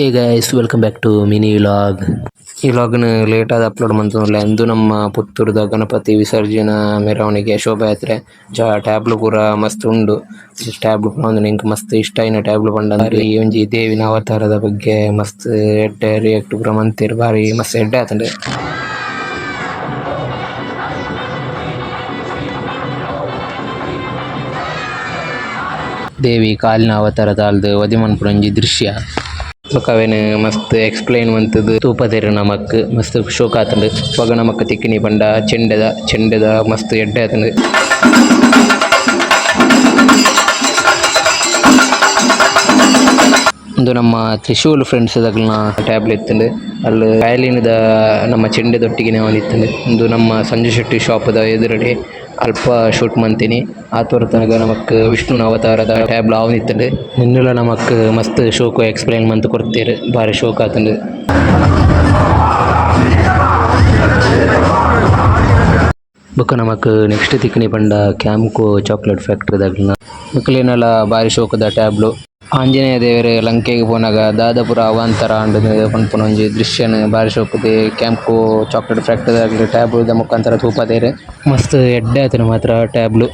Hey guys, welcome back to mini vlog. ಈ ವ್ಲಾಗ್ನ್ late ಆದ್ upload ಮಂತೊಂದುಲ್ಲೆ. ಇಂದು ನಮ್ಮ ಪುತ್ತೂರುದ ಗಣಪತಿ ವಿಸರ್ಜನಾ ಮೆರವಣಿಗೆ ಶೋಭಾಯಾತ್ರೆ. ಜ ಟ್ಯಾಬ್ಲು ಪೂರ ಮಸ್ತ್ ಉಂಡು. ಟ್ಯಾಬ್ಲು ಪೂರ ಉಂದು ಎಂಕ್ ಮಸ್ತ್ ಇಷ್ಟ ಆಯಿನ ಟ್ಯಾಬ್ಲು ಪಂಡ ಈ ಒಂಜಿ ದೇವಿನ ಅವತಾರದ ಬಗ್ಗೆ ಮಸ್ತ್ ಎಡ್ಡೆ ರಿಯಾಕ್ಟ್ ಪೂರ ಮಂತೆರ್ ಬಾರಿ ಮಸ್ತ್ ಎಡ್ಡೆ ಆತುಂಡು. ದೇವಿ ಕಾಲಿನ ಅವತಾರ ತಾಲ್ದ್ ವಧೆ ಮನ್ಪುನ ಒಂಜಿ ದ್ರಶ್ಯ. ಬೊಕ ಅವೆನ್ ಮಸ್ತ್ ಎಕ್ಸ್ಪ್ಲೈನ್ ಮಂತುದು ತೂಪದೆರ್ ನಮಕ್ ಮಸ್ತ್ ಶೋಕು ಆತುಂಡು. ಅಪಗ ನಮಕ್ ತಿಕ್ಕಿನಿ ಪಂಡ ಚೆಂಡೆದ ಚೆಂಡೆದ ಮಸ್ತ್ ಎಡ್ಡೆ ಆತುಂಡು. ಉಂದು ನಮ್ಮ ತ್ರಿಶೂಲ್ ಫ್ರೆಂಡ್ಸ್ ದಕಲ್ನ ಟ್ಯಾಬ್ಲು ಇತ್ತುಂಡು. ಅಲ್ಲ್ ವಯೊಲಿನ್ ದ ನಮ್ಮ ಚೆಂಡೆದೊಟ್ಟಿಗೆ ಆವೊಂದಿತ್ತುಂಡು. ಉಂದು ನಮ್ಮ ಸಂಜಯ್ ಶೆಟ್ಟಿ ಶಾಪ್ ದ ಎದುರುಡೆ ಅಲ್ಪ ಶೂಟ್ ಮಂತಿನಿ. ಆತ್ ಪೊರ್ತುನಗ ನಮಕ್ ವಿಷ್ಣುನ ಅವತಾರದ ಟ್ಯಾಬ್ಲು ಆವೊಂದಿತ್ತುಂಡು. ನೆನ್ನುಲ ನಮಕ್ ಮಸ್ತ್ ಶೋಕು ಎಕ್ಸ್ಪ್ಲೈನ್ ಮಂತ್ ಕೊರ್ತೆರ್ ಬಾರಿ ಶೋಕು ಆತುಂಡು. ಬೊಕ ನಮಕ್ ನೆಕ್ಸ್ಟ್ ತಿಕ್ಕುನಿ ಪಂಡ ಕ್ಯಾಂಪ್ಕೋ ಚಾಕ್ಲೇಟ್ ಫ್ಯಾಕ್ಟರಿ ದಕಲ್ನ ಮೊಕಲೆನಲ ಬಾರಿ ಶೋಕುದ ಟ್ಯಾಬ್ಲು. ಆಂಜನೇಯ ದೇವೆರ್ ಲಂಕೆಗ್ ಪೋನಗ ದಾದ ಪೂರ ಅವಾಂತರ ಆಂಡ್ ಪನ್ಪುನ ಒಂಜಿ ದ್ರಶ್ಯನ್ ಬಾರಿ ಶೋಕುದ ಕ್ಯಾಂಪ್ಕೋ ಚಾಕ್ಲೇಟ್ ಫ್ಯಾಕ್ಟರಿ ದಕುಲು ಟ್ಯಾಬ್ಲುದ ಮುಖಾಂತರ ತೂಪಾದೆರ್. ಮಸ್ತ್ ಎಡ್ಡೆ ಆತುಂಡು ಮಾತ್ರ ಟ್ಯಾಬ್ಲು.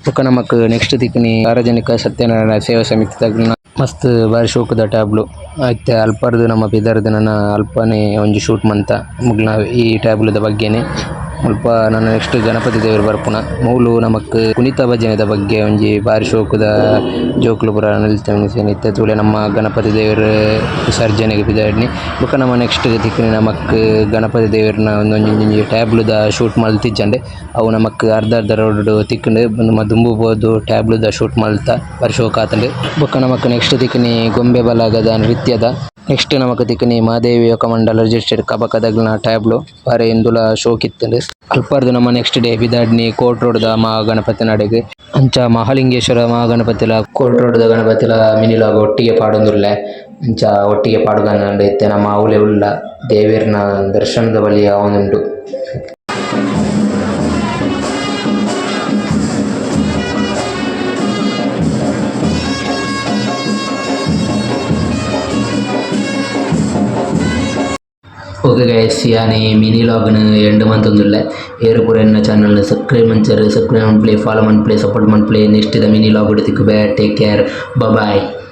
ಬೊಕ ನಮಕ್ ನೆಕ್ಸ್ಟ್ ತಿಕ್ಕುನಿ ಸಾರ್ವಜನಿಕ ಸತ್ಯನಾರಾಯಣ ಸೇವಾ ಸಮಿತಿ ಮಸ್ತ್ ಬಾರಿ ಶೋಕುದ ಟ್ಯಾಬ್ಲು. ಇತ್ತೆ ಅಲ್ಪರ್ದ್ ನಮ ಪಿದರ್ದ್ ನನ ಅಲ್ಪನೆ ಒಂಜಿ ಶೂಟ್ ಮಂತ ಮೊಗ್ಲ್ನ ಈ ಟ್ಯಾಬ್ಲುದ ಬಗ್ಗೆನೆ. ಮುಲ್ಪ ನನ ನೆಕ್ಸ್ಟ್ ಗಣಪತಿ ದೇವೆರ್ ಬರ್ಪುನ ಮೂಲು ನಮಕ್ ಕುಣಿತ ಭಜನೆದ ಬಗ್ಗೆ ಒಂಜಿ ಬಾರಿ ಶೋಕುದ ಜೋಕುಲು ಪೂರ ನಲಿತೊಂದು ಇತ್ತೆ ತೂಲೆ ನಮ್ಮ ಗಣಪತಿ ದೇವೆರ್ ವಿಸರ್ಜನೆಗ್ ಪಿದಾಡಿನಿ. ಬೊಕ ನಮ ನೆಕ್ಸ್ಟ್ ತಿಕ್ಕುನಿ ನಮಕ್ ಗಣಪತಿ ದೇವೆರ್ನ ಒಂಜೊಂಜಿ ಟ್ಯಾಬ್ಲುದ ಶೂಟ್ ಮಲ್ತಿಜ್ಜಂಡ್ ಅವು ನಮಕ್ ಅರ್ಧ ಅರ್ಧ ರೋಡ್ ಡು ತಿಕ್ಕುಂಡು. ನಮ ದುಂಬು ಪೋದು ಟ್ಯಾಬ್ಲುದ ಶೂಟ್ ಮಲ್ತ ಬಾರಿ ಶೋಕು ಆತುಂಡು. ಬೊಕ ನಮಕ್ ನೆಕ್ಸ್ಟ್ ತಿಕ್ಕುನಿ ಗೊಂಬೆ ಬಳಗದ ನೃತ್ಯದ. ನೆಕ್ಸ್ಟ್ ನಮಕ್ ತಿಕ್ಕುನಿ ಮಾದೇವಿ ಯುವಕ ಮಂಡಲ ರಿಜಿಸ್ಟರ್ಡ್ ಕಬಕದಗ್ಲ್ನ ಟ್ಯಾಬ್ಲು ಬಾರಿ ಇಂದುಲ ಶೋಕು ಇತ್ತುಂಡು. ಅಲ್ಪರ್ದ್ ನಮ ನೆಕ್ಸ್ಟ್ ಡೇ ಪಿದಾಡ್ನಿ ಕೋರ್ಟ್ ರೋಡ್ ದ ಮಹಾಗಣಪತಿನಡೆಗ್. ಅಂಚ ಮಹಾಲಿಂಗೇಶ್ವರ ಮಹಾಗಣಪತಿಲ ಕೋರ್ಟ್ ರೋಡ್ ದ ಗಣಪತಿಲ ಮಿನಿ ಲಾಗ್ ಒಟ್ಟಿಗೆ ಪಾಡೊಂದುಲ್ಲೆ. ಅಂಚ ಒಟ್ಟಿಗೆ ಪಾಡುಗಂದ್ ಇತ್ತೆ ನಮ ಅವ್ಲೆ ಉಲ್ಲ ದೇವೆರ್ನ ದರ್ಶನದ ಬಲಿ ಆವೊಂದುಂಡು. ಓಕೆ ಗೈಸ್, ಯಾನ್ ಈ ಮಿನಿ ಲಾಗ್ ನು ಎಂಡ್ ಮಂತೊಂದುಲ್ಲೆ. ಏರ್ ಪೂರ ಎನ್ನ ಚಾನಲ್ ನು ಸಬ್ಸ್ಕ್ರೈಬ್ ಮಂಚರ್ ಸಬ್ಸ್ಕ್ರೈಬ್ ಮನ್ಪುಲೆ, ಫಾಲೋ ಮನ್ಪುಲೆ, ಸಪೋರ್ಟ್ ಮನ್ಪುಲೆ. ನೆಕ್ಸ್ಟ್ ದ ಮಿನಿ ಲಾಗ್ ಡ್ ತಿಕ್ಕುವೆ. Take care, bye.